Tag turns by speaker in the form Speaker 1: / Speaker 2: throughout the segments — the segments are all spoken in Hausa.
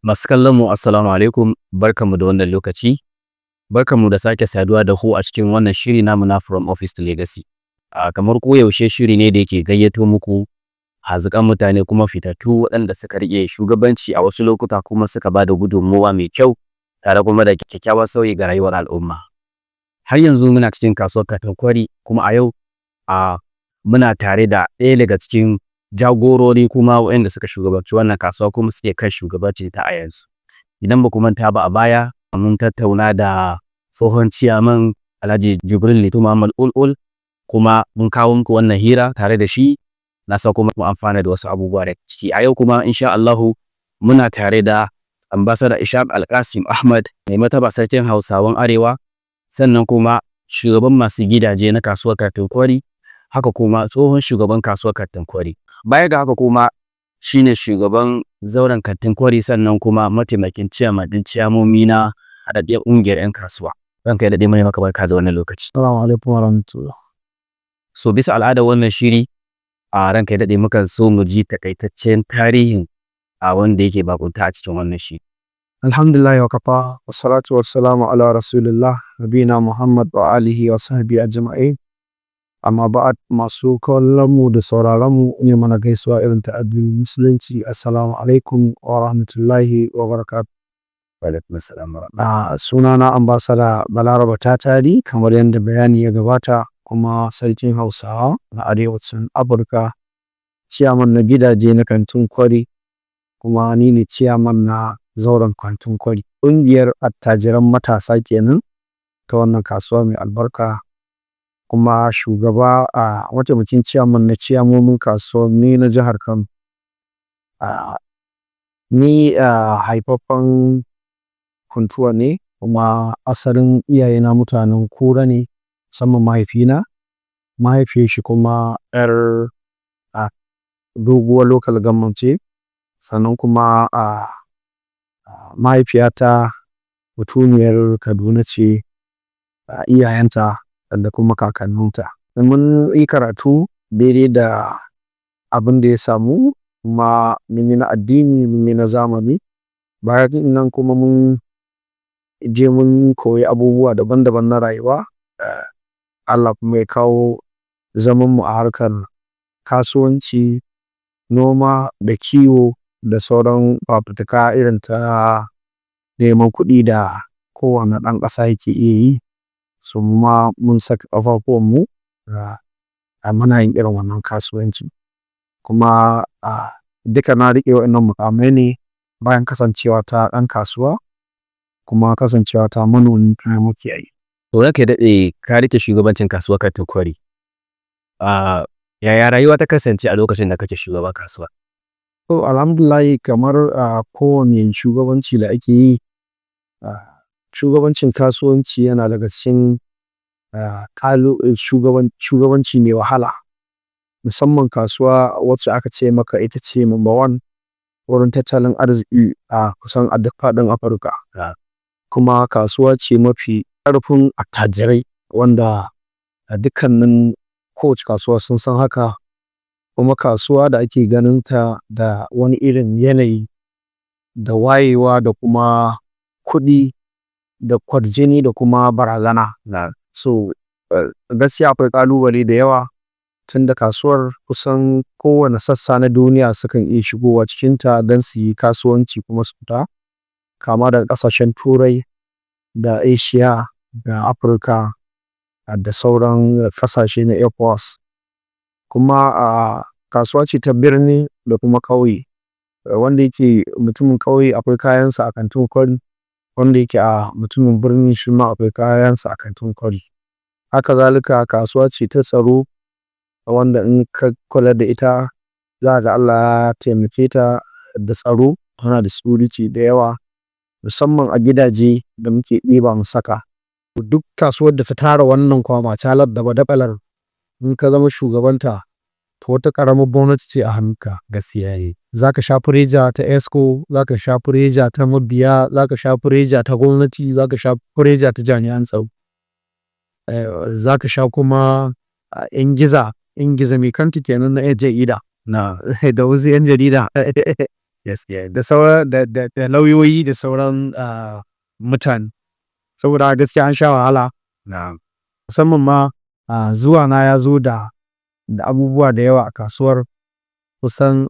Speaker 1: Masu kallon mu, assalamu alaikum, barkanmu da wannan lokaci. Barkanmu da sake saduwa da ku a cikin wannan shiri namu na From Office to Legacy. A kamar koyaushe, shiri ne da yake gayyato muku haziƙan mutane kuma fitattu waɗanda suka riƙe shugabanci a wasu lokuta, kuma suka ba da gudunmuwa mai kyau tare kuma da kyakkyawan sauyi ga rayuwar al'umma. Har yanzu muna cikin kasuwar Kantin Kwari, kuma a yau muna tare da ɗaya daga cikin jagorori kuma waɗanda suka shugabanci wannan kasuwa kuma suke kan shugabancin ta a yanzu. Idan ba ku manta ba, a baya mun tattauna da tsohon ciyaman Alhaji Jibril Lito Muhammad Ulul, kuma mun kawo muku wannan hira tare da shi. Na san kuma mun amfana da wasu abubuwa da ciki. A yau kuma, insha Allahu, muna tare da Ambassador Ishaq Alkasim Ahmad, mai martaba Sarkin Hausawan Arewa, sannan kuma shugaban masu gidaje na kasuwar Kantin Kwari, haka kuma tsohon shugaban kasuwar Kantin Kwari. Baya ga haka kuma shine shugaban zauren Kantin Kwari, sannan kuma mataimakin ciyaman ɗin ciyamomi na haɗaɗɗiyar ƙungiyar 'yan kasuwa. Ranka ya daɗe, muna maka barka da wannan lokaci.
Speaker 2: Assalamu alaikum wa rahmatullah.
Speaker 1: So bisa al'adar wannan shiri, a ranka ya daɗe, mukan so mu ji takaitaccen tarihin a wanda yake bakunta a cikin wannan shiri.
Speaker 2: Alhamdulillah wa kafa wa salatu wa salamu ala rasulillah nabina Muhammad wa alihi wa sahbihi ajma'in. Amma ba'ad, masu kallon mu da sauraron mu, ne mana gaisuwa irin ta addinin Musulunci: assalamu alaikum wa rahmatullahi wa barakatuh.
Speaker 1: Wa alaikum assalam wa
Speaker 2: Sunana Ambassador Balaraba Tatari, kamar yadda bayani ya gabata, kuma Sarkin Hausawa na Arewacin Afirka, ciyaman na gidaje na Kantin Kwari, kuma ni ne ciyaman na zauren Kantin Kwari. Ƙungiyar attajiran matasa kenan ta wannan kasuwa mai albarka, kuma shugaba a mataimakin ciyaman na ciyamomin kasuwanni na jihar Kano. Ni haifaffen Funtuwa ne, kuma asalin iyayena mutanen Kura ne, musamman mahaifina. Mahaifiyar shi kuma 'yar Doguwa Local Government ce. Sannan kuma mahaifiyata mutuniyar Kaduna ce, iyayenta da kuma kakanninta. Mun yi karatu daidai da abin da ya samu, kuma mun yi na addini, mun yi na zamani. Bayan nan kuma mun je mun koyi abubuwa daban daban na rayuwa. Allah kuma ya kawo zamanmu a harkar kasuwanci, noma da kiwo da sauran fafutuka irin ta neman kuɗi da kowane ɗan ƙasa yake iya yi. So muma mun saka ƙafafuwan mu muna yin irin wannan kasuwanci. Kuma duka na riƙe waɗannan muƙamai ne bayan kasancewa ta ɗan kasuwa kuma kasancewa ta manomi kuma makiyayi.
Speaker 1: To ranka ya daɗe, ka riƙe shugabancin kasuwar Kantin Kwari. Yaya rayuwa ta kasance a lokacin da kake shugaban kasuwa?
Speaker 2: To, alhamdulillahi, kamar kowane shugabanci da ake yi, shugabancin kasuwanci yana daga cikin shugabanci mai wahala. Musamman kasuwa wacce aka ce maka ita ce number one wurin tattalin arziki a kusan a duk faɗin Afirka. Kuma kasuwa ce mafi ƙarfin attajirai, wanda a dukkanin kowace kasuwa sun san haka. Kuma kasuwa da ake ganinta da wani irin yanayi da wayewa da kuma kuɗi da kwarjini da kuma barazana. So gaskiya akwai ƙalubale da yawa, tunda kasuwar kusan kowane sassa na duniya sukan iya shigowa cikinta don su yi kasuwanci kuma su fita. Kama daga ƙasashen Turai da Asia da Afirka da sauran ƙasashe na ECOWAS. Kuma kasuwa ce ta birni da kuma ƙauye. Wanda yake mutumin ƙauye akwai kayansa a Kantin Kwari, wanda yake a mutumin birni shi ma akwai kayansa a Kantin Kwari. Haka zalika kasuwa ce ta tsaro, wanda in ka kula da ita, za ka ga Allah ya taimake ta da tsaro, tana da security da yawa, musamman a gidaje da muke ɗiba mu saka. Duk kasuwar da ta tara wannan kwamacalar da badaƙalar, in ka zama shugabanta, to wata ƙaramar gwamnati ce a hannunka.
Speaker 1: Gaskiya ne.
Speaker 2: Za ka sha pressure ta exco, za ka sha pressure ta mabiya, za ka sha pressure ta gwamnati, za ka sha pressure ta jami'an tsaro. Za ka sha kuma ingiza, ingiza mai kanti kenan na 'yan jarida.
Speaker 1: Na.
Speaker 2: Da wasu 'yan jarida.
Speaker 1: Gaskiya.
Speaker 2: Da sauran da lauyoyi da sauran mutane. Saboda haka gaskiya an sha wahala. Musamman ma zuwa na ya zo da abubuwa da yawa a kasuwar. Kusan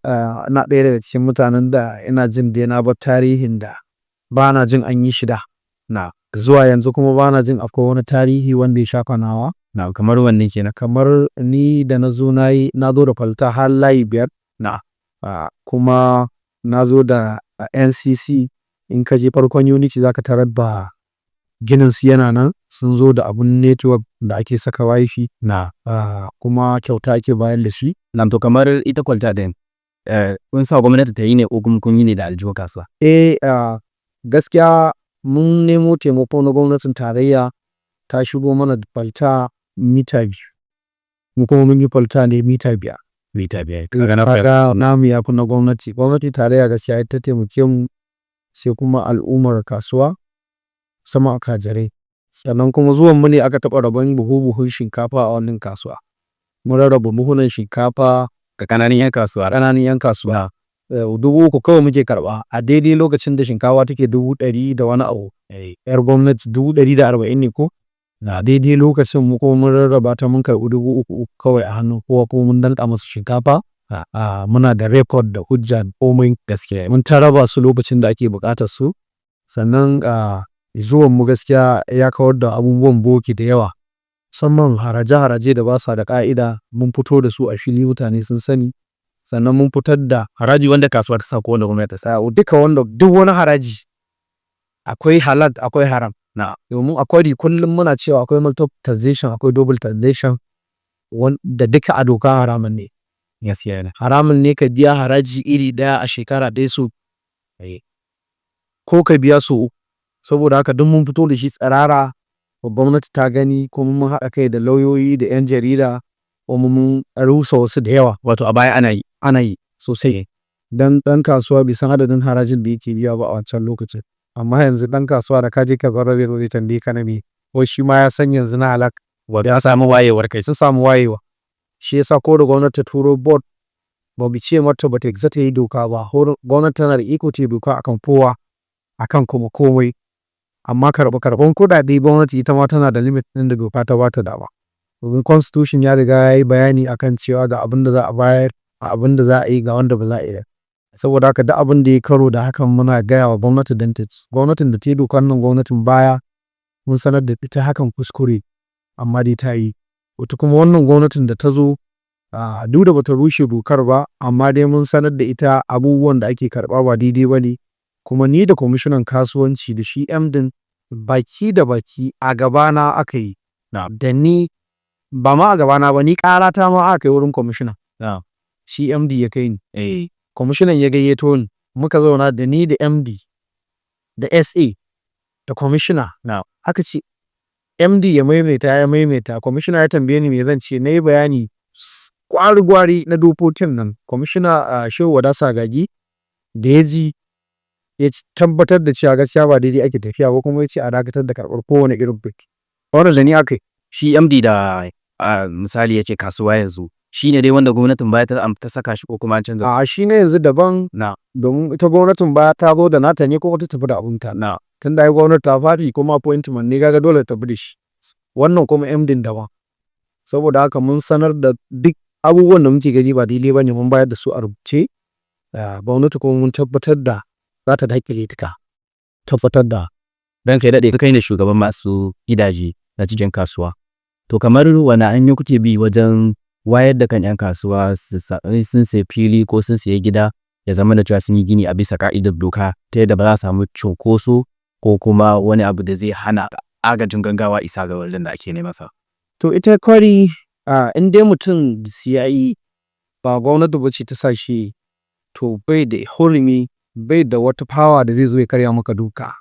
Speaker 2: ina ɗaya daga cikin mutanen da ina jin dai na bar tarihin da ba na jin an yi shi da. Zuwa yanzu kuma ba na jin akwai wani tarihi wanda ya shafa nawa.
Speaker 1: Na, kamar wanne kenan?
Speaker 2: Kamar ni da na zo na yi, na zo da kwalta har layi 5. Kuma na zo da NCC. In ka je farkon Unity za ka tarar da ginin su yana nan. Sun zo da abun network da ake saka WiFi. Kuma kyauta ake bayar da shi.
Speaker 1: Na, to kamar ita kwalta ɗin, kun sa gwamnati ta yi ne ko kuma kun yi ne da aljihun kasuwa?
Speaker 2: Eh, gaskiya mun nemo taimako na gwamnatin tarayya, ta shigo mana da kwalta mita 2. Mu kuma mun yi kwalta ne mita 5.
Speaker 1: Mita 5.
Speaker 2: Kaga namu ya fi na gwamnati. Gwamnatin tarayya gaskiya ita ta taimake mu, sai kuma al'ummar kasuwa sama attajirai. Sannan kuma zuwan mu ne aka taɓa rabon buhu-buhun shinkafa a wannan kasuwa. Mun rarraba buhunan shinkafa
Speaker 1: ga ƙananan 'yan kasuwa.
Speaker 2: Ƙananan 'yan kasuwa. 3,000 kawai muke karɓa a daidai lokacin da shinkafa take 100,000 da wani abu. 'Yar gwamnati 140,000 ne ko? Na daidai lokacin mu kuma mun rarraba ta, mun karɓi 3,000 kawai a hannun kowa, kuma mun danƙa masa shinkafa. Muna da record da hujja komai. Mun ta raba su lokacin da ake buƙatar su. Sannan zuwan mu gaskiya ya kawar da abubuwan bogi da yawa. Musamman haraje-haraje da basa da ƙa'ida, mun fito da su a fili, mutane sun sani. Sannan mun fitar da
Speaker 1: haraji wanda kasuwa ta sa ko wanda gwamnati ta sa.
Speaker 2: Duka, wanda duk wani haraji akwai halal akwai haram. Domin a kwari kullum muna cewa akwai multiple taxation, akwai double taxation, wanda duka a doka haramun ne.
Speaker 1: Gaskiya ne.
Speaker 2: Haramun ne ka biya haraji iri ɗaya a shekara ɗaya so ko ka biya sau uku. Saboda haka duk mun fito da shi tsirara, gwamnati ta gani, kuma mun haɗa kai da lauyoyi da 'yan jarida, kuma mun rusa wasu da yawa.
Speaker 1: Wato a baya ana yi.
Speaker 2: Ana yi sosai. Dan ɗan kasuwa bai san adadin harajin da yake biya ba a wancan lokacin. Amma yanzu ɗan kasuwa da ka je karɓar rabi zai tambaye ka na me, ko shi ma ya san yanzu na halak.
Speaker 1: Wato ya samu wayewar kai.
Speaker 2: Sun samu wayewa. Shi yasa ko da gwamnati ta turo board, ba mu ce mata ba ta isa ta yi doka ba. Gwamnati tana da iko ta yi doka akan kowa, akan kuma komai. Amma karɓe-karɓen kuɗaɗe, gwamnati ita ma tana da limit ɗin da doka ta ba ta dama. Domin constitution ya riga ya yi bayani akan cewa ga abin da za a bayar, ga abin da za a yi, ga wanda ba za a yi. Saboda haka duk abin da ya karo da hakan muna gaya wa gwamnati don ta gwamnatin da ta yi dokar nan, gwamnatin baya, mun sanar da ita hakan kuskure, amma dai ta yi. Wata kuma wannan gwamnatin da ta zo, duk da bata rushe dokar ba, amma dai mun sanar da ita abubuwan da ake karɓa ba daidai ba ne. Kuma ni da kwamishinan kasuwanci da shi MD baki da baki a gabana aka yi. Da ni ba ma a gabana ba, ni ƙarata ma aka kai wurin kwamishina. Shi MD ya kai ni. Kwamishinan ya gayyato ni, muka zauna da ni da MD da SA da kwamishina. Aka ce MD ya maimaita, ya maimaita. Kwamishina ya tambaye ni me zan ce, na yi bayani gwari-gwari na dokokin nan. Kwamishina Shehu Wada Sagagi da ya ji, ya tabbatar da cewa gaskiya ba daidai ake tafiya ba, kuma ya ce a dakatar da karɓar kowane irin kuɗi. Wannan da ni aka yi.
Speaker 1: Shi MD da misali ya ce kasuwa yanzu, shi ne dai wanda gwamnatin baya ta saka shi ko kuma an canza?
Speaker 2: A'a, shi ne yanzu daban. Domin ita gwamnatin baya ta zo da nata ne, kuma ta tafi da abunta. Tun da ai gwamnati ta faɗi kuma appointment ne, kaga dole ta tafi da shi. Wannan kuma MD daban. Saboda haka mun sanar da duk abubuwan da muke gani ba daidai ba ne, mun bayar da su a rubuce. Gwamnati kuma mun tabbatar da za ta daƙile duka. Tabbatar da.
Speaker 1: Ranka ya daɗe, kai ne shugaban masu gidaje na cikin kasuwa. To kamar wane hanyoyi kuke bi wajen wayar da kan 'yan kasuwa su sun sayi fili ko sun sayi gida, ya zama da cewa sun yi gini a bisa ka'idar doka, ta yadda ba za a samu cunkoso ko kuma wani abu da zai hana agajin gaggawa isa ga wajen da ake neman sa?
Speaker 2: To ita kwari, in dai mutum siya yi, ba gwamnati ba ce ta sa shi, to bai da hurumi, bai da wata power da zai zo ya karya maka doka.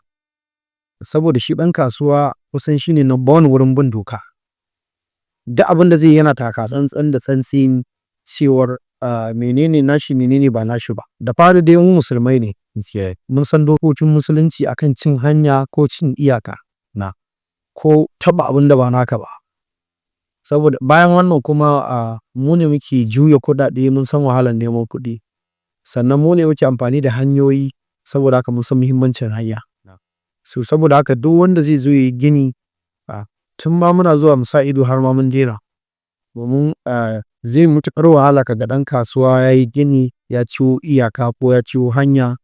Speaker 2: Saboda shi ɗan kasuwa kusan shi ne number one wurin bin doka. Duk abin da zai yi yana taka tsantsan da tsantseni cewar menene nashi, menene ba nashi ba. Da fari dai mu musulmai ne. Mun san dokokin musulunci akan cin hanya ko cin iyaka na ko taɓa abin da ba naka ba. Saboda bayan wannan kuma mu ne muke juya kuɗaɗe, mun san wahalar neman kuɗi. Sannan mu ne muke amfani da hanyoyi, saboda haka mun san muhimmancin hanya. So saboda haka duk wanda zai zo ya yi gini, tun ma muna zuwa mu sa ido har ma mun daina. Domin zai matuƙar wahala ka ga ɗan kasuwa ya yi gini ya ciwo iyaka ko ya ciwo hanya,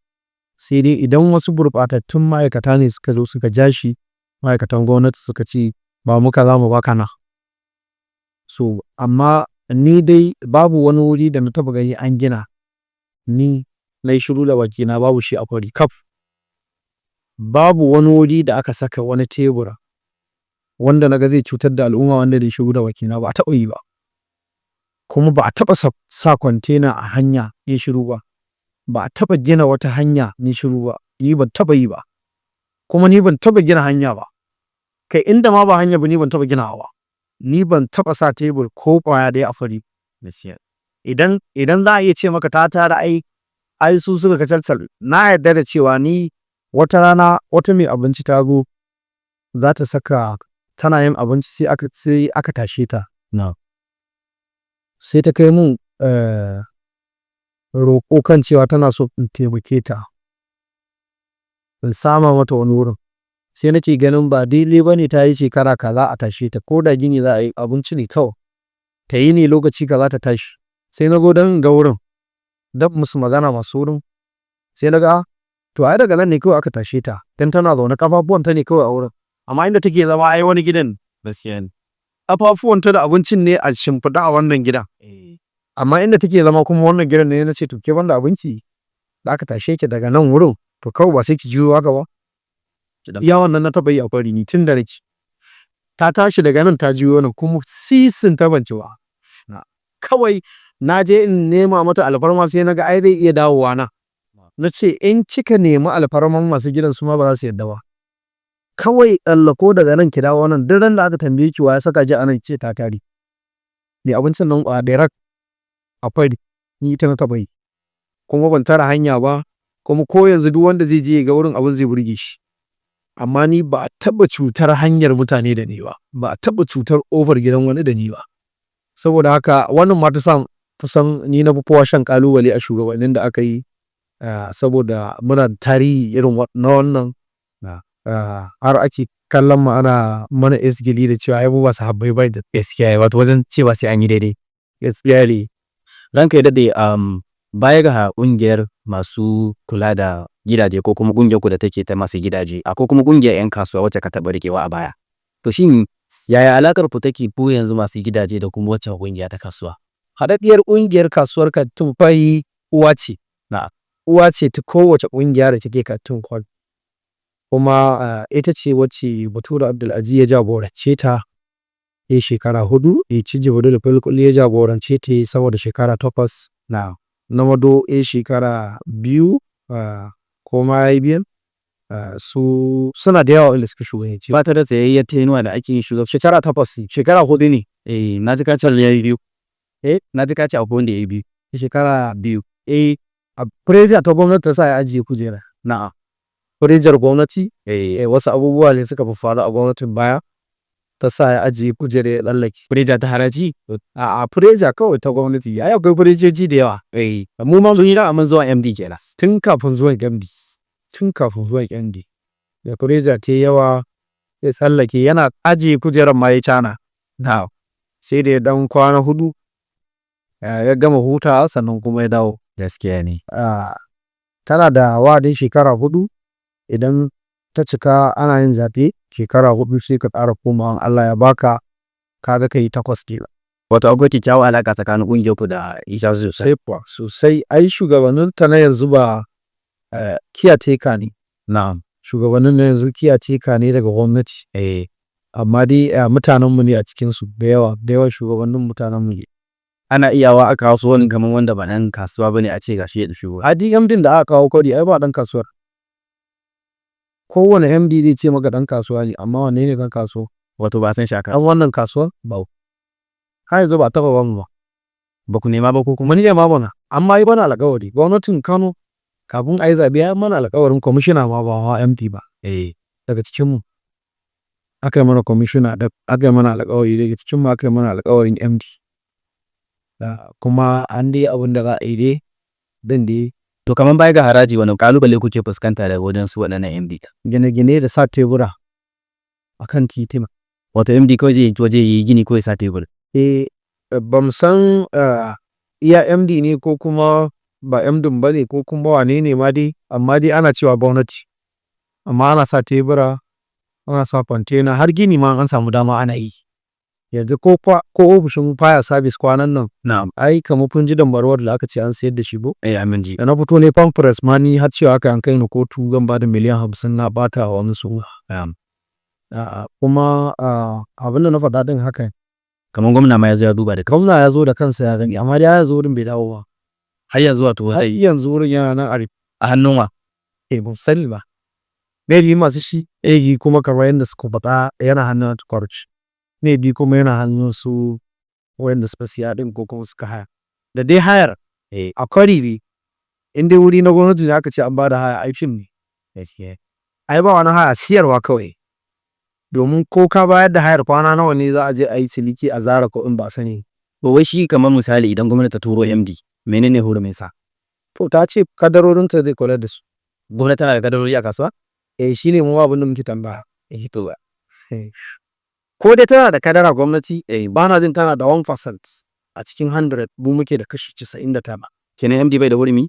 Speaker 2: sai dai idan wasu gurɓatattun ma'aikata ne suka zo suka ja shi, ma'aikatan gwamnati suka ce ba mu kaza mu baka nan. So amma ni dai babu wani wuri da na taɓa gani an gina ni na yi shiru da bakina, babu shi a Kwari kaf. Babu wani wuri da aka saka wani tebur wanda na ga zai cutar da al'umma wanda na yi shiru da bakina, ba a taɓa yi ba. Kuma ba a taɓa sa kwantena a hanya nayi shiru ba. Ba a taɓa gina wata hanya nayi shiru ba. Ni ban taɓa yi ba. Kuma ni ban taɓa gina hanya ba. Kai, inda ma ba hanya ba, ni ban taɓa ginawa ba. Ni ban taɓa sa tebur ko ƙwaya ɗaya a Kwari. Idan za a iya ce maka ta tara, ai su suka kacalcal. Na yarda da cewa ni wata rana wata mai abinci ta zo za ta saka, tana yin abinci, sai aka tashe ta. Sai ta kai mun roƙo kan cewa tana so in taimake ta, in sama mata wani wurin. Sai nake ganin ba daidai ba ne ta yi shekara kaza a tashe ta, ko da gini za a yi, abinci ne kawai. Ta yi ne lokaci kaza ta tashi. Sai na zo don in ga wurin, don musu magana masu wurin. Sai na ga to ai daga nan ne kawai aka tashe ta. Dan tana zaune, ƙafafuwanta ne kawai a wurin. Amma inda take zama ai wani gidan.
Speaker 1: Gaskiya ne.
Speaker 2: Ƙafafuwanta da abincin ne a shimfiɗe a wannan gidan. Amma inda take zama kuma wannan gidan ne. Na ce to ke, banda abinki da aka tashe ki daga nan wurin, to kawai ba sai ki juyo haka ba. Iya wannan na taɓa yi a Kwari ni tun da nake. Ta tashi daga nan ta juyo nan, kuma sisin ta ban ci ba. Kawai na je in nema mata alfarma, sai na ga ai zai iya dawowa nan. Na ce in kika nemi alfarman masu gidan, su ma ba za su yarda ba. Kawai tsallako daga nan ki dawo nan, duk ran da aka tambaye ki wa ya saka ki a nan, ki ce ta tare. Mai abincin nan ƙwaya ɗaya rak a Kwari ni ita na taɓa yi. Kuma ban tare hanya ba, kuma ko yanzu duk wanda zai je ya ga wurin, abin zai burge shi. Amma ni ba a taɓa cutar hanyar mutane da ni ba. Ba a taɓa cutar ƙofar gidan wani da ni ba. Saboda haka wannan ma ta sa kusan ni na fi kowa shan ƙalubale a shugabannin da aka yi, saboda muna da tarihi irin na wannan, har ake kallon mu ana mana izgili da cewa ai mu ba sahabbai ba ne.
Speaker 1: Gaskiya, wato wajen cewa sai an yi daidai.
Speaker 2: Gaskiya ne.
Speaker 1: Ranka ya daɗe, baya ga ƙungiyar masu kula da gidaje ko kuma ƙungiyar ku da take ta masu gidaje, akwai kuma ƙungiyar 'yan kasuwa wacce ka taɓa riƙewa a baya. To shin yaya alaƙar ku take ku yanzu masu gidaje da kuma waccan ƙungiya ta kasuwa?
Speaker 2: Haɗaɗɗiyar ƙungiyar kasuwar Kantin Kwari uwa ce. Uwa ce ta kowace ƙungiya da take Kantin Kwari. Kuma ita ce wacce Bature Abdulaziz ya jagorance ta ya shekara 4, ci Jibril Fulkul ya jagorance ta sama da shekara 8. Namado ya shekara 2, ko ma ya yi biyun. Su suna da yawa wanda suka shugabanci.
Speaker 1: Ba ta da tsayayyar tenure da ake yin shugab.
Speaker 2: Shekara 8, shekara 4 ne.
Speaker 1: Eh, na ji ka ce ya yi biyu.
Speaker 2: Eh?
Speaker 1: Na ji ka ce akwai wanda ya yi biyu.
Speaker 2: Shekara
Speaker 1: 2.
Speaker 2: Eh, a pressure ta gwamnati ta sa ya ajiye kujera. Pressure gwamnati, wasu abubuwa ne suka faffaru a gwamnatin baya ta sa ya ajiye kujera ya tsallake.
Speaker 1: Pressure ta haraji?
Speaker 2: A'a, pressure kawai ta gwamnati. Ai akwai pressureji da yawa.
Speaker 1: Mu ma mun yi mun zuwa MD kenan.
Speaker 2: Tun kafin zuwan MD. Tun kafin zuwan MD. Da pressure ta yi yawa ya tsallake, yana ajiye kujerar ma ya cana. Sai da ya ɗan kwana 4 ya gama hutawa, sannan kuma ya dawo.
Speaker 1: Gaskiya ne.
Speaker 2: Tana da wa'adin shekara 4, idan ta cika ana yin zaɓe, shekara 4 sai ka ƙara komawa, in Allah ya baka ka ga ka yi 8 kenan.
Speaker 1: Wato akwai kyakkyawar alaƙa tsakanin ƙungiyar ku da ita sosai.
Speaker 2: Sosai kuwa, sosai. Ai shugabannin ta na yanzu ba caretaker ne. Shugabannin na yanzu caretaker ne daga gwamnati. Amma dai mutanenmu ne a cikinsu da yawa, da yawan shugabannin mutanenmu ne.
Speaker 1: Ana iyawa aka kawo wani kamar wanda ba ɗan kasuwa bane a ce gashi ya shigo.
Speaker 2: A duk MD da aka kawo Kwari ai ba ɗan kasuwar. Kowane MD zai ce maka ɗan kasuwa ne, amma wanne ne ɗan kasuwa?
Speaker 1: Wato ba a san shi a
Speaker 2: Ɗan
Speaker 1: kasuwa.
Speaker 2: wannan kasuwar? Ba. Har yanzu ba a taɓa bamu ba.
Speaker 1: Ba ku nema ba ko kuma?
Speaker 2: Mun nema mana, amma yi mana alƙawari. Gwamnatin Kano kafin a yi zaɓe ya mana alƙawarin kwamishina ma, ba ma MD ba. Daga cikinmu aka yi mana kwamishina, da aka yi mana alƙawari daga cikinmu aka yi mana alƙawarin MD. Kuma an dai abin da za a yi dai. Din dai.
Speaker 1: To, kamar baya ga haraji, wani kalubale kuke fuskanta daga wajen su waɗannan MD?
Speaker 2: Gine-gine da sa tebura a kan titina.
Speaker 1: Wato MD kawai zai waje yi gini ko ya sa tebur?
Speaker 2: Eh, ba mu san iya MD ne ko kuma ba MD ba ne ko kuma wane ne ma dai, amma dai ana cewa gwamnati. Amma ana sa tebura, ana sa kwantena, har gini ma an samu dama ana yi. Yanzu ko ofishin fire service kwanan nan, ai kamar kun ji dambarwar da aka ce an sayar da shi ko?
Speaker 1: Eh, mun ji.
Speaker 2: Da na fito ne press ma, ni har cewa aka an kai ni kotu zan ba da miliyan 50 na ɓata wa wani suna. Kuma abin da na faɗa ɗin haka.
Speaker 1: Kamar gwamna ma ya zo ya duba da kansa?
Speaker 2: Gwamna ya zo da kansa ya gani, amma dai har yanzu wurin bai dawo ba.
Speaker 1: Har yanzu wato?
Speaker 2: Har yanzu wurin yana nan a rufe.
Speaker 1: A hannun wa?
Speaker 2: Eh, ban sani ba. Maybe masu shi, maybe kuma kamar yadda suka faɗa yana hannun anti-corruption. Maybe kuma yana hannun su wayanda suka siya ɗin ko kuma suka haya. Da dai hayar, a Kwari dai, in dai wuri na gwamnati ne aka ce an ba da haya, ai fim ne. Ai ba wani haya, siyarwa kawai. Domin ko ka bayar da hayar, kwana nawa ne za a je a yi ciniki a zara kuɗin, ba a sani.
Speaker 1: To, wai shi kamar misali idan gwamnati ta turo MD, menene hurumin sa?
Speaker 2: To, ta ce kadarorinta zai kula da su.
Speaker 1: Gwamnati tana da kadarori a kasuwa?
Speaker 2: Eh, shi ne mu ma abin da muke tambaya.
Speaker 1: Eh, to.
Speaker 2: Ko dai tana da kadara gwamnati, ba na jin tana da 1% a cikin 100, mu muke da kashi 99.
Speaker 1: Kenan MD bai da hurumi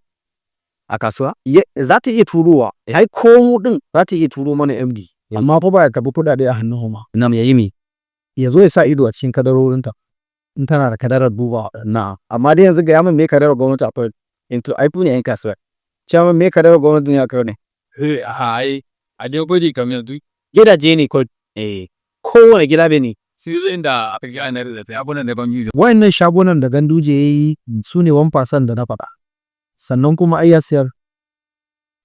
Speaker 1: a kasuwa?
Speaker 2: Za ta iya turowa, ai ko mu ɗin za ta iya turo mana MD. Amma fa ba ya karɓi kuɗaɗe a hannun mu ba.
Speaker 1: Na'am, yayi me?
Speaker 2: Ya zo ya sa ido a cikin kadarorinta. In tana da kadarar dubawa. Amma dai yanzu gaya min me kadarar gwamnati a Kwari.
Speaker 1: In to, ai ku ne 'yan kasuwa.
Speaker 2: Chairman, me kadarar gwamnati ne a Kwari?
Speaker 3: Eh, ai a dai gwadi kam yanzu.
Speaker 2: Gidaje ne kawai. Kowane gida ne.
Speaker 3: Sai inda aka gina da shagunan da ban yi.
Speaker 2: Wayannan shagunan da Ganduje ya yi su ne 1% da na faɗa. Sannan kuma ai ya siyar.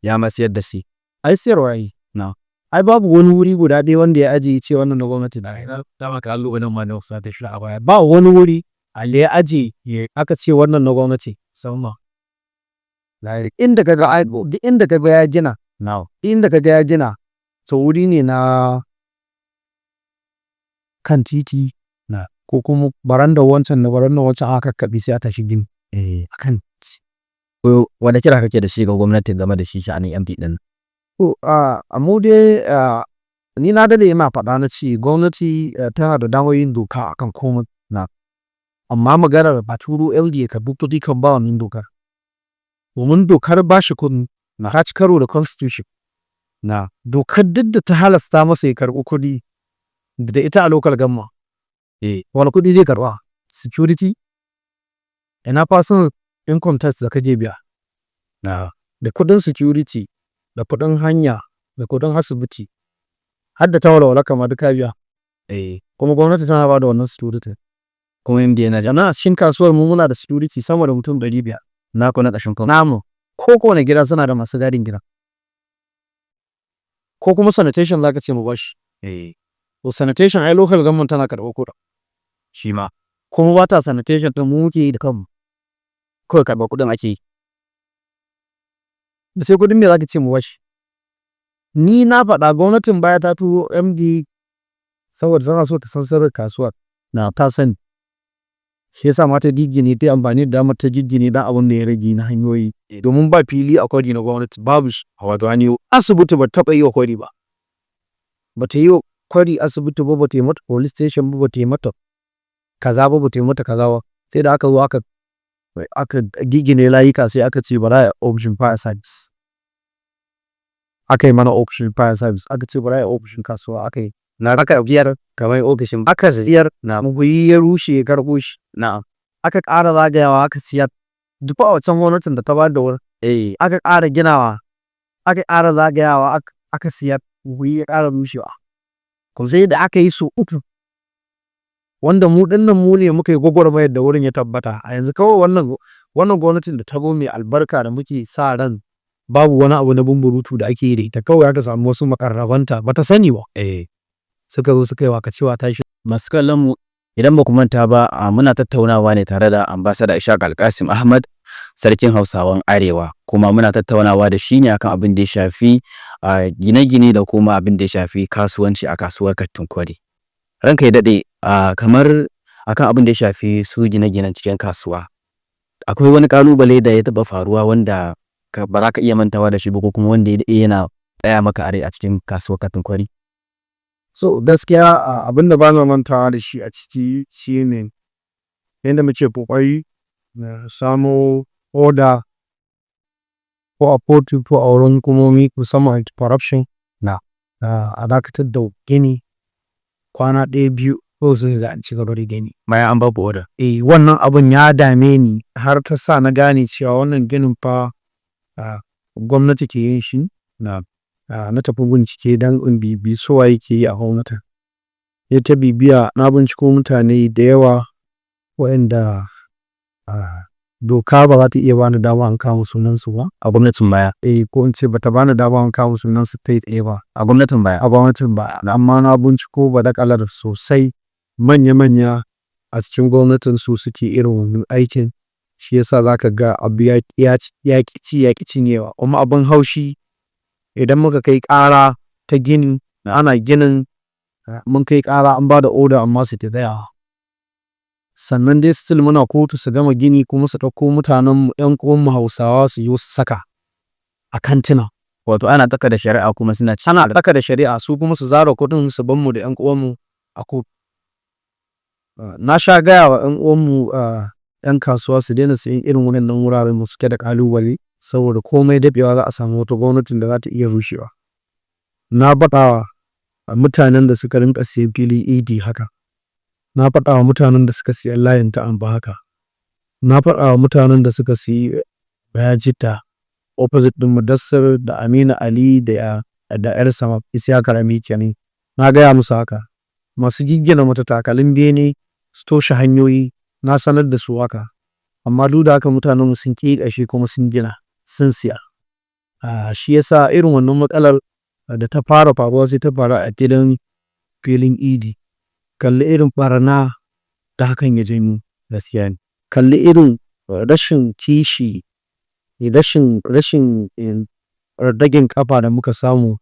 Speaker 1: Ya ma siyar da shi.
Speaker 2: Ai siyarwa yi.
Speaker 1: Na.
Speaker 2: Ai babu wani wuri guda ɗaya wanda ya ajiye ce wannan na gwamnati na.
Speaker 3: Dama kalubalen ma na kusa da shi a baya.
Speaker 2: Ba wani wuri da ya ajiye aka ce wannan na gwamnati.
Speaker 3: Sama.
Speaker 2: Inda ka ga, duk inda ka ga ya gina, inda ka ga ya gina, to wuri ne na kan titi na ko kuma barandar wancan da barandar wancan aka kakkaɓe, sai aka tashi gini. A kan titi.
Speaker 1: Ko wani kira kake da shi ga gwamnati game da shi sha'anin MD ɗin?
Speaker 2: To, a mu dai, ni na daɗe ina faɗa, na ce gwamnati tana da damar yin doka akan komai. Amma maganar a turo MD ya karɓi kuɗi kan, ba wannan dokar. Domin dokar ba shi kuɗi ta ci karo da constitution. Dokar duk da ta halasta masa ya karɓi kuɗi da ita a local government. Wane kuɗi zai karɓa? Security? Ina personal income tax da kake biya? Da kuɗin security, da kuɗin hanya, da kuɗin asibiti, har da ta walwala kama duk ka biya. Kuma gwamnati tana ba da wannan security.
Speaker 1: Kuma MD yana
Speaker 2: Sannan a cikin kasuwar mu muna da security sama da mutum 500.
Speaker 1: Naku na ƙashin kanku?
Speaker 2: Namu. Ko kowane gida suna da masu gadin gida. Ko kuma sanitation za ka ce mu bashi? To, sanitation ai local government tana karɓar kuɗin.
Speaker 1: Shi ma.
Speaker 2: Kuma ba ta sanitation ɗin, mu muke yi da kanmu.
Speaker 1: Kawai karɓar kuɗin ake yi.
Speaker 2: Sai kuɗin me za ka ce mu bashi? Ni na faɗa, gwamnatin baya ta turo MD saboda tana so ta san sirrin kasuwar. Na ta sani. Shi yasa ma ta giggine, ta yi amfani da damar ta giggine dan abin da ya rage na hanyoyi. Domin ba fili a Kwari na gwamnati, babu shi.
Speaker 1: Wato hanyoyi.
Speaker 2: Asibiti ba ta taɓa yi wa Kwari ba. Ba ta yi wa Kwari asibiti ba, ba ta yi mata police station ba, ba ta yi mata kaza ba, ba ta yi mata kaza ba. Sai da aka zo aka giggine layuka, sai aka ce bari a yi ofishin fire service. Aka yi mana ofishin fire service, aka ce bari a yi ofishin kasuwa, aka yi.
Speaker 1: Na
Speaker 2: Aka biyar
Speaker 1: kamar ofishin.
Speaker 2: Aka siyar, Muhuyi ya rushe ya karɓo shi. Aka ƙara zagayawa aka siyar. Duk a wancan gwamnatin da ta bayar da wurin. Aka ƙara ginawa, aka ƙara zagayawa aka siyar, Muhuyi ya ƙara rushewa. Sai da aka yi sau uku. Wanda mu ɗin nan mu ne muka yi gwagwarmayar da wurin ya tabbata. A yanzu kawai wannan gwamnatin da ta zo mai albarka da muke sa ran babu wani abu na bumburutu da ake yi da ita, kawai aka samu wasu maƙarrabanta ba ta sani ba. Suka zo suka yi waka cewa tashi.
Speaker 1: Masu kallon mu, idan ba ku manta ba, muna tattaunawa ne tare da Ambassador Ishaq Alkasim Ahmad, Sarkin Hausawan Arewa, kuma muna tattaunawa da shi ne akan abin da ya shafi gine-gine da kuma abin da ya shafi kasuwanci a kasuwar Kantin Kwari. Ranka ya daɗe, kamar akan abin da ya shafi su gine-ginen cikin kasuwa. Akwai wani kalubale da ya taɓa faruwa wanda ba za ka iya mantawa da shi ba, ko kuma wanda ya daɗe yana tsaya maka a rai a cikin kasuwar Kantin Kwari?
Speaker 2: So gaskiya, abin da ba na mantawa da shi a ciki shine yadda muke ƙoƙari na samo order, ko a kotu ko a wurin hukumomi, musamman anti-corruption,
Speaker 1: na
Speaker 2: a dakatar da gini kwana ɗaya, biyu, ko sai ga an ci gaba da gini.
Speaker 1: Bayan an baku order?
Speaker 2: Eh, wannan abun ya dame ni har ta sa na gane cewa wannan ginin fa gwamnati ke yin shi. Na tafi bincike don in bibiyi su waye ke yi a gwamnatin. Ya ta bibiya, na binciko mutane da yawa waɗanda doka ba za ta iya bani dama in kama sunansu ba.
Speaker 1: A gwamnatin baya?
Speaker 2: Eh, ko in ce bata bani dama in kama sunansu kai tsaye ba.
Speaker 1: A gwamnatin baya?
Speaker 2: A gwamnatin baya. Amma na binciko badakalar sosai, manya-manya a cikin gwamnatin su suke irin wannan aikin. Shi yasa za ka ga abu ya ƙi ci ya ƙi cinyewa. Kuma abin haushi, idan muka kai ƙara ta gini, ana ginin, mun kai ƙara an ba da order, amma su ki tsayawa. Sannan dai still muna kotu, su gama gini kuma su ɗauko mutanenmu, 'yan uwanmu Hausawa, su zo su saka a kantina.
Speaker 1: Wato ana tsaka da shari'a kuma suna ci.
Speaker 2: Ana tsaka da shari'a, su kuma su zara kuɗin su bar mu da 'yan uwanmu a kotu. Na sha gaya wa 'yan uwanmu 'yan kasuwa su daina sayen irin waɗannan wuraren da suke da ƙalubale, saboda komai daɗewa za a samu wata gwamnatin da za ta iya rushewa. Na faɗa wa mutanen da suka rinƙa siyan filin Idi haka. Na faɗa wa mutanen da suka siya layin Ta'amba haka. Na faɗa wa mutanen da suka siyi Bayajidda opposite ɗin Mudassir da Aminu Ali da ‘yar sama Isiyaka Rami kenan. Na gaya musu haka. Masu giggina matattakalin bene su toshe hanyoyi, na sanar da su haka. Amma duk da haka mutanenmu sun ƙeƙashe kuma sun gina, sun siya. Shi yasa irin wannan matsalar da ta fara faruwa sai ta faru a gidan filin Idi. Kalli irin ɓarna da hakan ya janyo.
Speaker 1: Gaskiya ne.
Speaker 2: Kalli irin rashin kishi, rashin ɗagin ƙafa da muka samu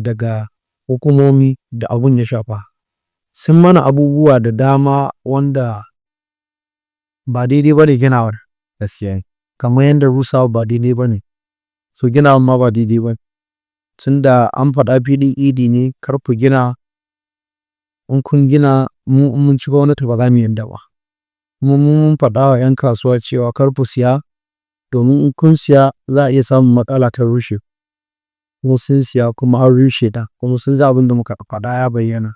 Speaker 2: daga hukumomi da abun ya shafa. Sun mana abubuwa da dama wanda ba daidai ba ne ginawar.
Speaker 1: Gaskiya ne.
Speaker 2: Kamar yadda rusawa ba daidai ba ne. So ginawan ma ba daidai ba ne. Tunda an faɗa filin Idi ne, kar ku gina, in kun gina, mu in mun ci gwamnati ba za mu yarda ba. Mu mun faɗa wa 'yan kasuwa cewa kar ku siya, domin in kun siya za a iya samun matsala ta rushe. Kuma sun siya kuma an rushe ta, kuma sun ji abin da muka faɗa ya bayyana.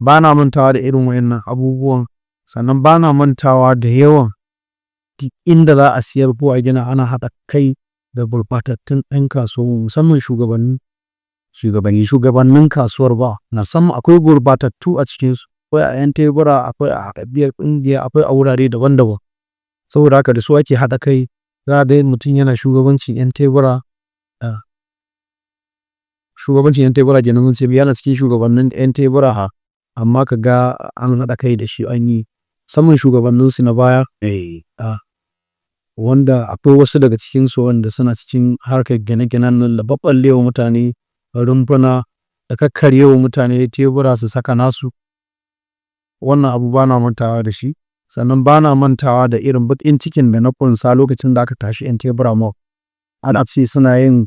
Speaker 2: Ba na mantawa da irin waɗannan abubuwan, sannan ba na mantawa da yawan duk inda za a siyar ko a gina ana haɗa kai da gurɓatattun 'yan kasuwanmu, musamman shugabanni.
Speaker 1: Shugabanni.
Speaker 2: Shugabannin kasuwar ba, musamman akwai gurɓatattu a cikinsu. Akwai a 'yan tebura, akwai a haɗaɗɗiyar ƙungiya, akwai a wurare daban daban. Saboda haka da su ake haɗa kai. Za a ga mutum yana shugabancin 'yan tebura, shugabancin 'yan tebura kenan zan ce, yana cikin shugabannin 'yan tebura, amma ka ga an haɗa kai da shi an yi, musamman shugabanninsu na baya, wanda akwai wasu daga cikinsu wanda suna cikin harkar gine-ginen nan da ɓaɓɓallewa mutane rumfuna da kakkaryewa mutane tebura su saka nasu. Wannan abu ba na mantawa da shi. Sannan ba na mantawa da irin baƙin cikin da na ƙunsa lokacin da aka tashi 'yan tebura mall. Ana ce suna yin,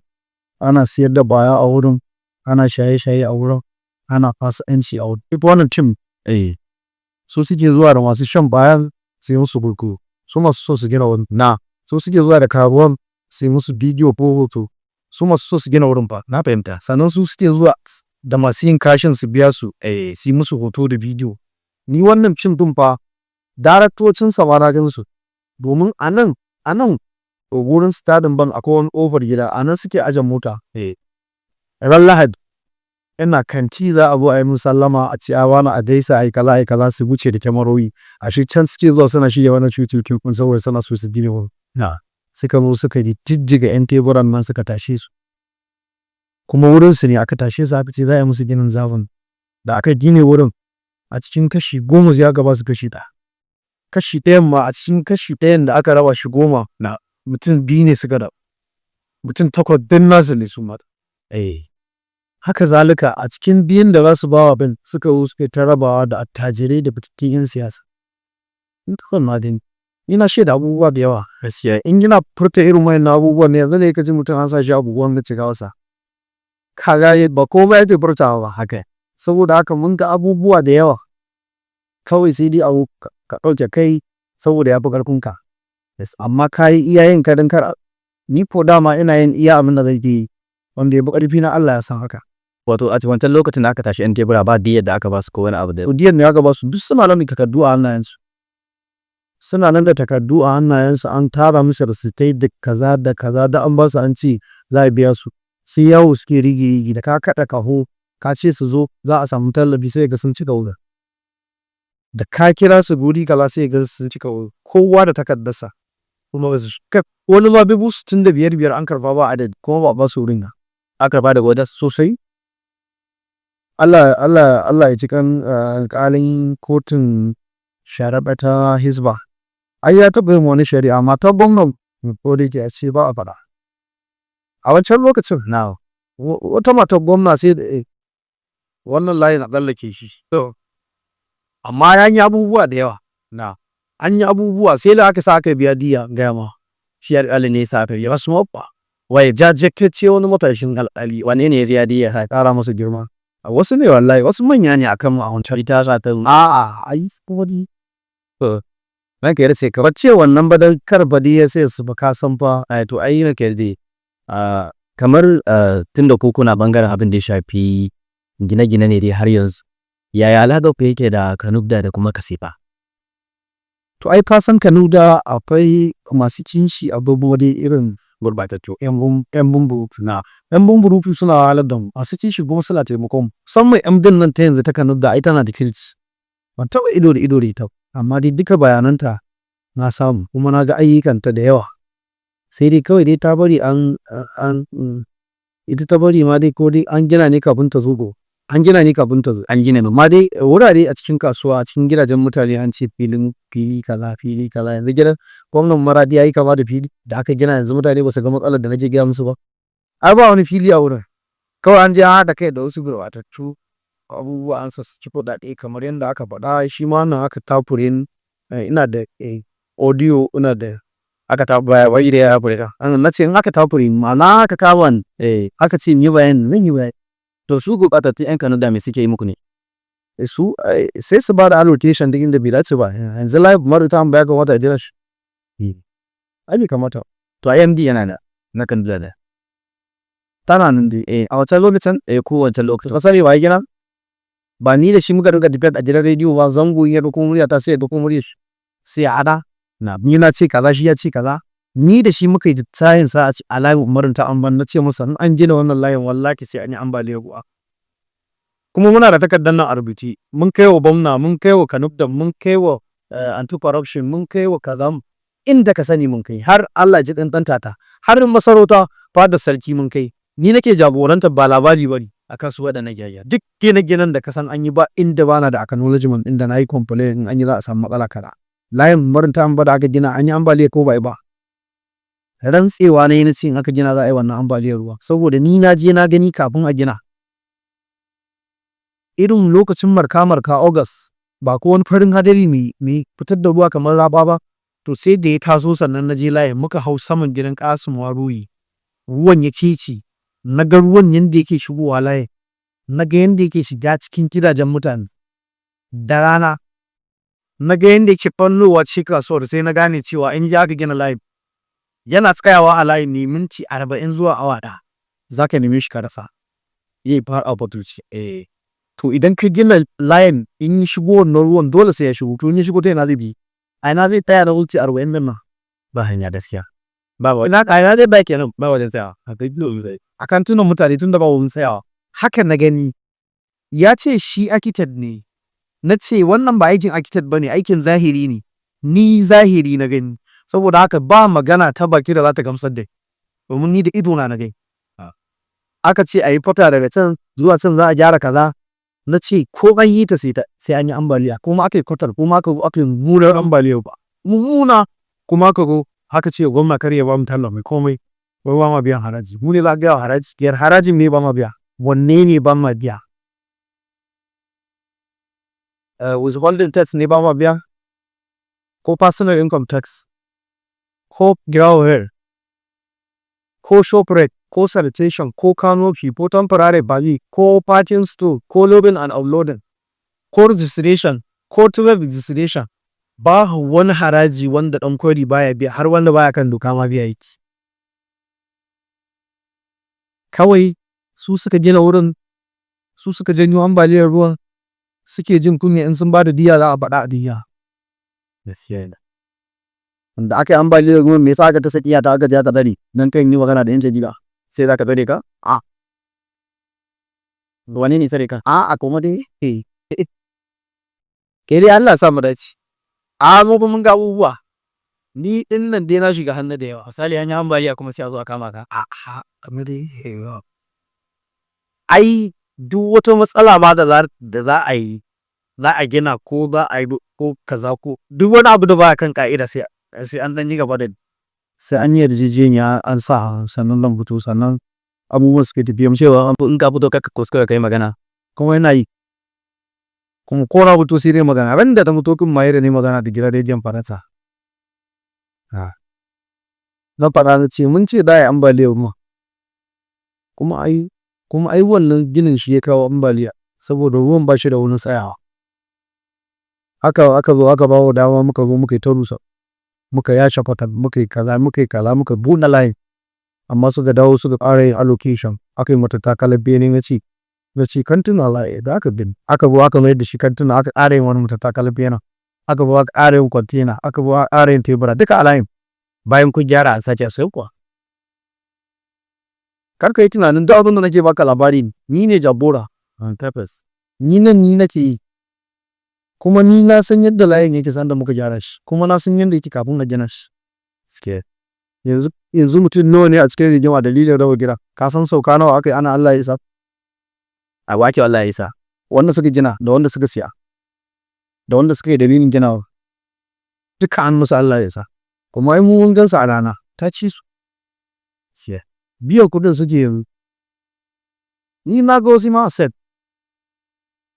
Speaker 2: ana siyar da ƙwaya a wurin, ana shaye-shaye a wurin, ana fasikanci a wurin. Duk wannan team su suke zuwa da masu shan ƙwayan su yi musu burkutu. Su masu so su gina wurin.
Speaker 1: Na.
Speaker 2: Su suke zuwa da karuwan su yi musu bidiyo ko hoto. Su masu so su gina wurin fa.
Speaker 1: Na fahimta.
Speaker 2: Sannan su suke zuwa da masu yin kashin su biya su su yi musu hoto da bidiyo. Ni wannan fim ɗin fa, daraktocinsa ma na gan su. Domin a nan wurin Sterling Bank akwai wani ƙofar gida, a nan suke aje mota. Ran Lahadi ina kanti, za a zo a yi min sallama, a ce a wane, a gaisa, ai kaza ai kaza, su wuce da kyamarori. Ashe can suke zuwa suna shirya wannan shooting ɗin saboda suna so su gina wurin. Suka zo suka jijjiga 'yan teburan nan, suka tashe su. Kuma wurinsu ne aka tashe su, aka ce za a yi musu ginin zamani. Da aka gine wurin, a cikin kashi 10 sai aka ba su kashi ɗaya. Kashi ɗayan ma, a cikin kashi ɗayan da aka raba shi 10, mutum biyu ne suka rabu. Mutum takwas duk nasu ne su ma. Haka zalika a cikin biyun da za su ba wa ɗin, suka zo suka yi ta rabawa da attajirai da fitattun 'yan siyasa. Ni kawai na gani. Ni na shaida abubuwa da yawa gaskiya. In ina furta irin wayannan abubuwan ne, yanzu ne ka ji mutum an sa shi a gwamnati gawarsa. Ka gane, ba komai ake furtawa ba.
Speaker 1: Haka.
Speaker 2: Saboda haka mun ga abubuwa da yawa. Kawai sai dai abu ka ɗauke kai saboda ya fi ƙarfinka. Amma ka yi iya yin ka don kar ni ko dama ina yin iya abin da zan iya yi. Wanda ya fi ƙarfi na, Allah ya san haka.
Speaker 1: Wato a wancan lokacin da aka tashi 'yan tebura, ba diyyar da aka ba su ko wani abu da
Speaker 2: Diyyar me aka ba su? Duk suna nan da takardu a hannayensu. Suna nan da takardu a hannayensu, an tara musu rasitai da kaza da kaza da an ba su, an ce za a biya su. Sai yawo suke rigi rigi, da ka kaɗa ƙaho ka ce su zo za a samu tallafi, sai ga sun cika wurin. Da ka kira su guri kaza, sai ga sun cika wurin. Kowa da takardarsa. Kuma ba su wani ma 65,000 biyar an karɓa ba adadi, kuma ba a ba su wurin nan.
Speaker 1: Aka karɓa daga wajen
Speaker 2: Sosai. Allah Allah Allah ya ji kan alƙalin kotun sharaɗa ta Hisba. Ai ya taɓa yin wani shari'a, matar gwamnan, ko da yake a ce ba a faɗa. A wancan lokacin
Speaker 1: Na
Speaker 2: wata matar gwamna sai da wannan layin a tsallake shi. Amma an yi abubuwa da yawa.
Speaker 1: Na
Speaker 2: An yi abubuwa, sai da aka sa aka biya diyya, in gaya ma.
Speaker 1: Shi alƙalin ne ya sa aka biya?
Speaker 2: Wasu mabba.
Speaker 1: Wai
Speaker 2: Jajirtacce, wani matashin alƙali.
Speaker 1: Wane ne ya biya diyya?
Speaker 2: Ya ƙara masa girma. Wasu ne wallahi, wasu manya ne akan mu a wancan.
Speaker 1: Ita za ta
Speaker 2: A'a, ai wani
Speaker 1: Ranka ya daɗe,
Speaker 2: ka ce wannan ba dan kar ba dai sai su ba, ka san fa.
Speaker 1: Ai to, ai ranka ya daɗe. Kamar tunda ku kuna bangaren abin da ya shafi gine-gine ne dai har yanzu, yaya alaƙar ku yake da Kanubda da kuma Kasifa?
Speaker 2: To, ai ka san Kanuda akwai masu kishi, abubuwa dai irin
Speaker 1: gurbatattu.
Speaker 2: 'Yan bumburutu.
Speaker 1: Na
Speaker 2: 'Yan bumburutu suna wahalar da mu, masu kishi kuma suna taimakon mu. Musamman MD nan ta yanzu ta Kanuda, ai tana da kirki. Ban taɓa ido da ido da ita ba, amma dai duka bayananta na samu, kuma na ga ayyukanta da yawa. Sai dai kawai dai ta bari an ita ta bari ma dai, ko dai an gina ne kafin ta zo ko an gina ne kafin ta zo.
Speaker 1: An gina ne.
Speaker 2: Amma dai wurare a cikin kasuwa, a cikin gidajen mutane, an ce filin fili kaza, fili kaza. Yanzu gidan gwamnan Maradi yayi kama da fili da aka gina yanzu, mutane ba su ga matsalar da nake gaya musu ba. Ai ba wani fili a wurin. Kawai an je an haɗa kai da wasu gurɓatattu abubuwa, an sassaki kuɗaɗe kamar yadda aka faɗa. Shi ma wannan aka takure ni. Ina da audio, ina da
Speaker 1: Aka ta baya wai da ya fure ka.
Speaker 2: Na ce in aka takure ni, ma'ana aka kama ni, aka ce in yi bayani, zan yi bayani.
Speaker 1: To, su gurɓatattun 'yan Kanuda me suke yi muku ne?
Speaker 2: Su sai su ba da allocation duk inda bai dace ba. Yanzu layin Umaru ta ya kamata a gina shi? Ai bai kamata ba.
Speaker 1: To, ai MD yana da na Kanuda da
Speaker 2: Tana nan dai. A wancan lokacin.
Speaker 1: Eh, ko wancan lokacin.
Speaker 2: Ka sani wa ya gina? Ba ni da shi muka dinga debate a gidan rediyo ba, zango in ya ɗauko murya ta, sai ya ɗauko muryar shi. Sai ya haɗa.
Speaker 1: Na
Speaker 2: Ni na ce kaza, shi ya ce kaza. Ni da shi muka yi tsayin sa a layin Umaru ta Amban, na ce masa in an gina wannan layin, wallahi sai an yi ambaliyar ruwa. Kuma muna da takardar nan a rubuce. Mun kai wa gwamna, mun kai wa Kanubda, mun kai wa anti-corruption, mun kai wa kaza, inda ka sani mun kai. Har Allah ji ɗan tata. Har masarauta, fadar sarki mun kai. Ni nake jagorantar, ba labari ba ne.
Speaker 1: Akan su waɗannan gyare.
Speaker 2: Duk gine-ginen da ka san an yi, ba inda bana da acknowledgement inda na yi complain in an yi za a samu matsala kaza. Layin Umaru ta Amba da aka gina, an yi ambaliya ko ba yi ba? Rantsewa na yi, na ce in aka gina za a yi wannan ambaliyar ruwa. Saboda ni na je na gani kafin a gina. Irin lokacin marka-marka, August, ba ko wani farin hadari mai fitar da ruwa kamar raba ba. To, sai da ya taso sannan na je layin, muka hau saman gidan Kasim Waruyi. Ruwan ya kece. Na ga ruwan yanda yake shigowa layin. Na ga yanda yake shiga cikin gidajen mutane. Da rana. Na ga yanda yake fallowa cikin kasuwar, sai na gane cewa in ji aka gina layin, yana tsayawa a layin ne minti 40 zuwa awa 1. Za ka neme shi ka rasa. Zai fara butulci. To, idan ka gina layin, in ya shigo wannan ruwan, dole sai ya shigo. To, in ya shigo, ta ina zai bi? A ina zai tsaya na minti 40 ɗin nan?
Speaker 1: Ba hanya gaskiya. Ba wa
Speaker 2: Ina a ina zai tsaya kenan?
Speaker 3: Ba wajen tsayawa.
Speaker 2: A kantunan mutane, tun da ba wurin tsayawa. Haka na gani. Ya ce shi architect ne. Na ce wannan ba aikin architect ba ne, aikin zahiri ne. Ni zahiri na gani. Saboda haka ba magana ta baki da za ta gamsar da ni. Domin ni da idona na gani. Aka ce a yi kwata daga can zuwa can, za a gyara kaza. Na ce ko an yi ta, sai an yi ambaliya. Kuma aka yi kwatar, kuma aka zo aka yi mummunar
Speaker 3: Ambaliyar ba.
Speaker 2: Mummuna.
Speaker 3: Kuma aka zo aka ce gwamna kar ya ba mu tallafi komai. Wai ba ma biyan haraji. Mu ne za a gaya wa haraji?
Speaker 2: Biyar harajin ne ba ma biya. Wanne ne ba ma biya? Withholding tax ne ba ma biya?
Speaker 3: Ko personal income tax, ko ground, ko shop rate, ko sanitation, ko canopy, ko temporary barrier, ko parking store, ko loading and unloading, ko registration, ko trade registration. Ba wani haraji wanda ɗan kwari baya biya, har wanda baya kan doka ma biya yake. Kawai su suka gina wurin, su suka janyo ambaliyar ruwan, suke jin kunya in sun ba da diyya za a faɗa a duniya.
Speaker 1: Gaskiya ne.
Speaker 4: Wanda aka yi ambaliyar ruwan, me yasa aka ta sakiya ta aka je aka tsare dan kan yi magana da yan jarida?
Speaker 1: Sai za ka tsare ka?
Speaker 4: A.
Speaker 1: Wane ne tsare ka?
Speaker 4: A a, kuma dai ke dai, Allah sa mu dace. A mu fa mun ga abubuwa. Ni din nan dai na shiga hannu da yawa.
Speaker 1: Misali, an yi ambaliya kuma sai a zo a kama ka?
Speaker 3: A a, amma dai ai duk wata matsala ma da za a yi, za a gina ko za a yi ko kaza ko duk wani abu da baya kan ka'ida, sai an dan yi gaba da
Speaker 4: Sai an yi yarjejeniya, an sa, sannan zan fito, sannan abubuwan suke tafiya cewa
Speaker 1: In ka fito, kar ka kuskura kai magana.
Speaker 4: Kuma yana yi, kuma ko na fito sai dai magana. Ran da ta fito kin ma da ne magana da gidan rediyon Faransa, na faɗa, na ce mun ce za a yi ambaliyar ruwa, kuma ai wannan ginin shi ya kawo ambaliya, saboda ruwan ba shi da wurin tsayawa. Haka aka zo aka ba mu dama, muka zo muka yi ta rusa, muka yashe kwata, muka yi kaza, muka yi kaza, muka buɗe layin, amma suka dawo suka ƙara yin allocation, aka yi mata takalar bene. Na ce kantuna za a yi da aka bin, aka zo aka mayar da shi kantuna, aka ƙara yin wani matattakalar benen, aka zo aka ƙara yin kwantena, aka zo aka ƙara yin tebura, duka a layin.
Speaker 1: Bayan kun gyara an sace su kuwa?
Speaker 4: Kar ka yi tunanin duk abin da nake baka labari, ni ne jagora.
Speaker 1: On purpose.
Speaker 4: Ni nan ni nake yi, kuma ni na san yadda layin yake sanda muka gyara shi, kuma na san yadda yake kafin a gina shi.
Speaker 1: Gaskiya.
Speaker 4: Yanzu mutum nawa ne a cikin rigima dalilin raba gida? Ka san sauka nawa aka yi ana Allah ya isa?
Speaker 1: A wake Allah ya isa.
Speaker 4: Wanda suka gina da wanda suka siya da wanda suka yi dalilin ginawa, duka an musu Allah ya isa. Kuma ai mu mun gansu a rana ta ci su.
Speaker 1: Gaskiya.
Speaker 4: Biyan kuɗin suke yanzu. Ni na ga wasu ma a set,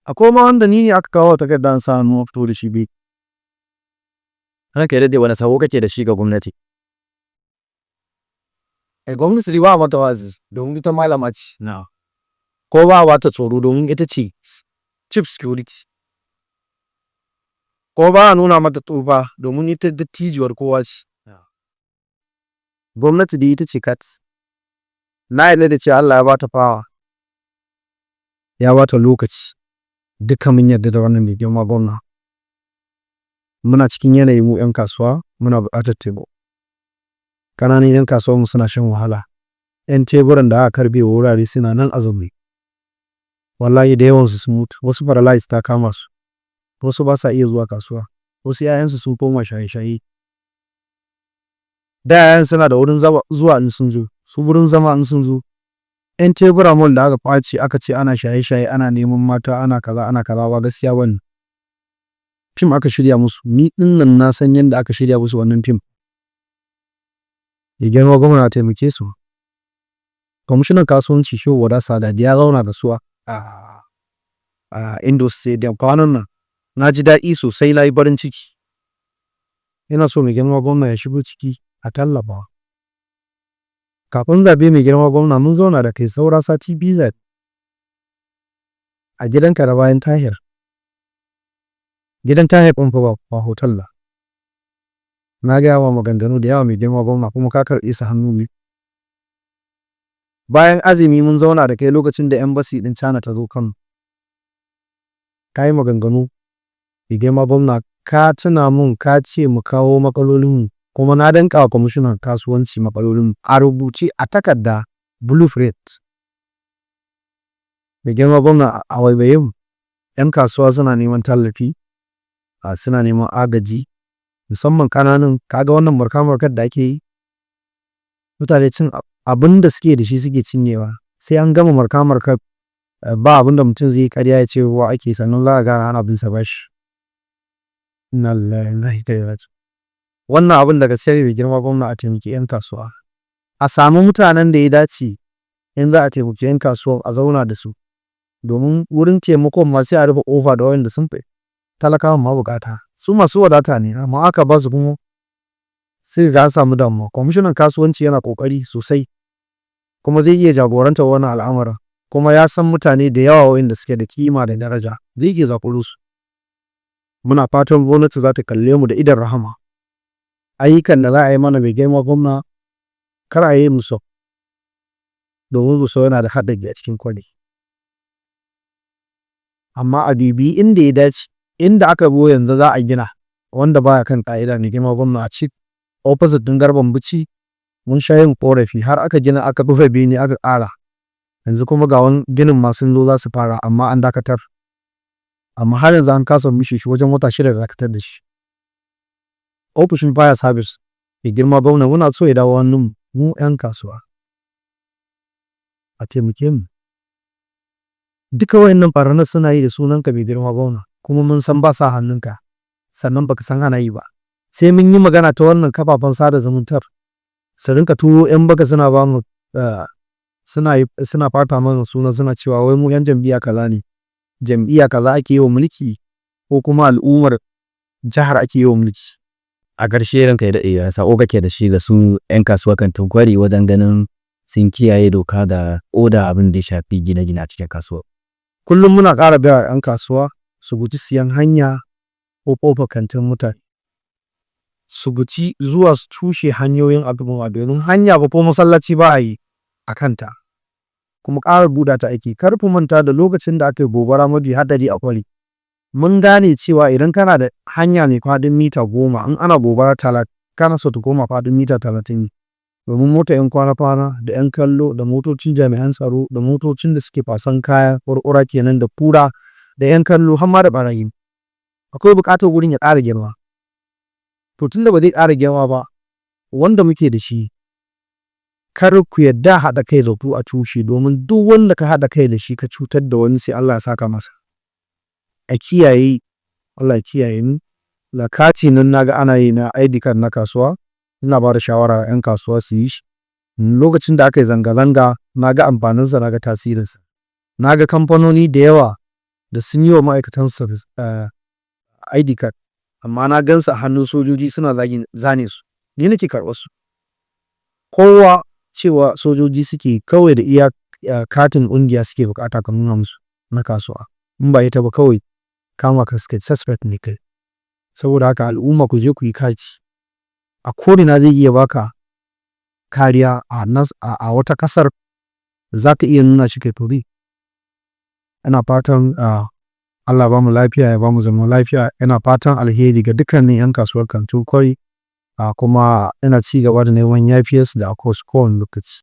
Speaker 4: akwai ma wanda ni ne aka kawo takarda an sa hannu, fito da shi bai.
Speaker 1: Ranka ya daɗe, wani sako kake da shi ga gwamnati?
Speaker 3: Eh, gwamnati dai ba mata wa'azi domin ita malama ce. Ko ba ba ta tsoro domin ita ce chief security. Ko ba a nuna mata tsufa domin ita dattijuwar kowa ce.
Speaker 4: Gwamnati dai ita ce kat. Na yarda da cewa Allah ya bata fawa, ya bata lokaci. Duka mun yarda da wannan. Mai girma gwamna, muna cikin yanayi, mu 'yan kasuwa muna buƙatar taimako. Ƙananan 'yan kasuwanmu suna shan wahala. 'Yan teburan da aka karɓe wa wurare suna nan a zaune. Wallahi da yawansu sun mutu, wasu paralysis ta kama su, wasu ba sa iya zuwa kasuwa, wasu 'ya'yansu sun koma shaye-shaye. Da 'ya'yan suna da wurin zuwa in sun zo, su wurin zama in sun zo. 'Yan tebura mall da aka ƙwace, aka ce ana shaye-shaye, ana neman mata, ana kaza, ana kaza, ba gaskiya ba ne. Fim aka shirya musu. Ni ɗin nan na san yadda aka shirya musu wannan fim. Mai girma gwamna, a taimake su. Kwamishinan kasuwanci Shehu Wada Sadadi ya zauna da su a Indoor Stadium kwanan nan. Na ji daɗi sosai, na yi farin ciki. Ina so mai girma gwamna ya shigo ciki a tallafa. Kafin zaɓe, mai girma gwamna, mun zauna da kai saura sati 2 zaɓe, a gidanka da bayan Tahir. Gidan Tahir ɗin fa, ba hotel ba. Na gaya ma maganganu da yawa, mai girma gwamna, kuma ka karɓe su hannu biyu. Bayan azumi mun zauna da kai lokacin da embassy ɗin China ta zo Kano. Ka yi maganganu, mai girma gwamna, ka tuna mun, ka ce mu kawo matsalolinmu, kuma na danƙa wa kwamishinan kasuwanci matsalolinmu a rubuce a takarda, blueprint. Mai girma gwamna, a waiwaye mu. 'Yan kasuwa suna neman tallafi, suna neman agaji, musamman ƙananun. Ka ga wannan marka-markar da ake yi, mutane cin abin da suke da shi suke cinyewa. Sai an gama marka-markar, ba abin da mutum zai yi ƙarya ya ce ruwa ake, sannan za a gane ana bin sa bashi. Inna lillahi wa inna ilaihi raji'un. Wannan abin da gaske ne, mai girma gwamna, a taimaki 'yan kasuwa. A samu mutanen da ya dace in za a taimaki 'yan kasuwa, a zauna da su. Domin wurin taimakon ma sai a rufe ƙofa da wayanda sun fi talakawan ma buƙata. Su masu wadata ne, amma aka ba su kuma sai ga an samu damuwa. Kwamishinan kasuwanci yana ƙoƙari sosai, kuma zai iya jagorantar wannan al'amarin, kuma ya san mutane da yawa waɗanda suke da kima da daraja, zai iya zaƙulo su. Muna fatan gwamnati za ta kalle mu da idon rahama. Ayyukan da za a yi mana, mai girma gwamna, kar a yi Misau, domin Misau yana da haɗari a cikin Kwari. Amma a bibiyi inda ya dace, inda aka zo yanzu za a gina wanda baya kan ƙa'ida, mai girma gwamna, a ci opposite ɗin Garban Bichi. Mun sha yin ƙorafi har aka gina, aka rufe bene, aka ƙara. Yanzu kuma ga wani ginin ma sun zo za su fara, amma an dakatar. Amma har yanzu an kasa rushe shi, wajen wata 6 da dakatar da shi. Ofishin fire service, mai girma gwamna, muna so ya dawo hannunmu mu 'yan kasuwa. A taimake mu. Duka waɗannan ɓarnar suna yi da sunanka, mai girma gwamna, kuma mun san ba sa hannunka, sannan baka san ana yi ba. Sai mun yi magana ta wannan kafafen sada zumuntar, su rinƙa turo 'yan baka suna ba mu, suna ɓata mana suna, suna cewa wai mu 'yan jam'iyya kaza ne. Jam'iyya kaza ake yi wa mulki ko kuma al'ummar jihar ake yi wa mulki?
Speaker 1: A ƙarshe, ranka ya daɗe, saƙo kake da shi ga su 'yan kasuwa Kantin Kwari wajen ganin sun kiyaye doka da oda abin da ya shafi gine-gine a cikin kasuwa?
Speaker 4: Kullum muna ƙara gaya wa 'yan kasuwa su guji siyan hanya ko ƙofar kantin mutane. Su guji zuwa su cushe hanyoyin al'umma, domin hanya ba ko masallaci ba a yi a kanta, kuma ƙara buɗa ta ake. Kar ku manta da lokacin da aka yi gobara mafi haɗari a Kwari. Mun gane cewa idan kana da hanya mai faɗin mita 10, in ana gobara kana so ta koma faɗin mita 30 ne. Domin mota 'yan kwana-kwana da 'yan kallo da motocin jami'an tsaro da motocin da suke kwasan kaya, ƙurƙura kenan, da kura da 'yan kallo, har ma da ɓarayi. Akwai buƙatar wurin ya ƙara girma. To, tunda ba zai ƙara girma ba, wanda muke da shi, kar ku yarda a haɗa kai da ku a cushe, domin duk wanda ka haɗa kai da shi ka cutar da wani, sai Allah ya saka masa. A kiyaye, Allah ya kiyaye mu. Ga kati nan na ga ana yi na ID card na kasuwa, ina ba da shawara 'yan kasuwa su yi shi. Lokacin da aka yi zanga-zanga, na ga amfaninsa, na ga tasirinsa. Na ga kamfanoni da yawa da sun yi wa ma'aikatansu ID card, amma na gan su a hannun sojoji suna zagin zane su. Ni nake karɓar su. Kowa cewa sojoji suke kawai da iya katin ƙungiya suke buƙata ka nuna musu na kasuwa. In ba ita ba, kawai kama ka suke, suspect ne kai. Saboda haka, al'umma, ku je ku yi kati. A ko'ina zai iya baka kariya a wata ƙasar za ka iya nuna shi kai free. Ina fatan Allah ba mu lafiya, ya bamu zaman lafiya. Ina fatan alheri ga dukkanin 'yan kasuwar Kantin Kwari, kuma ina ci gaba da neman yafiyarsu da a kowane lokaci.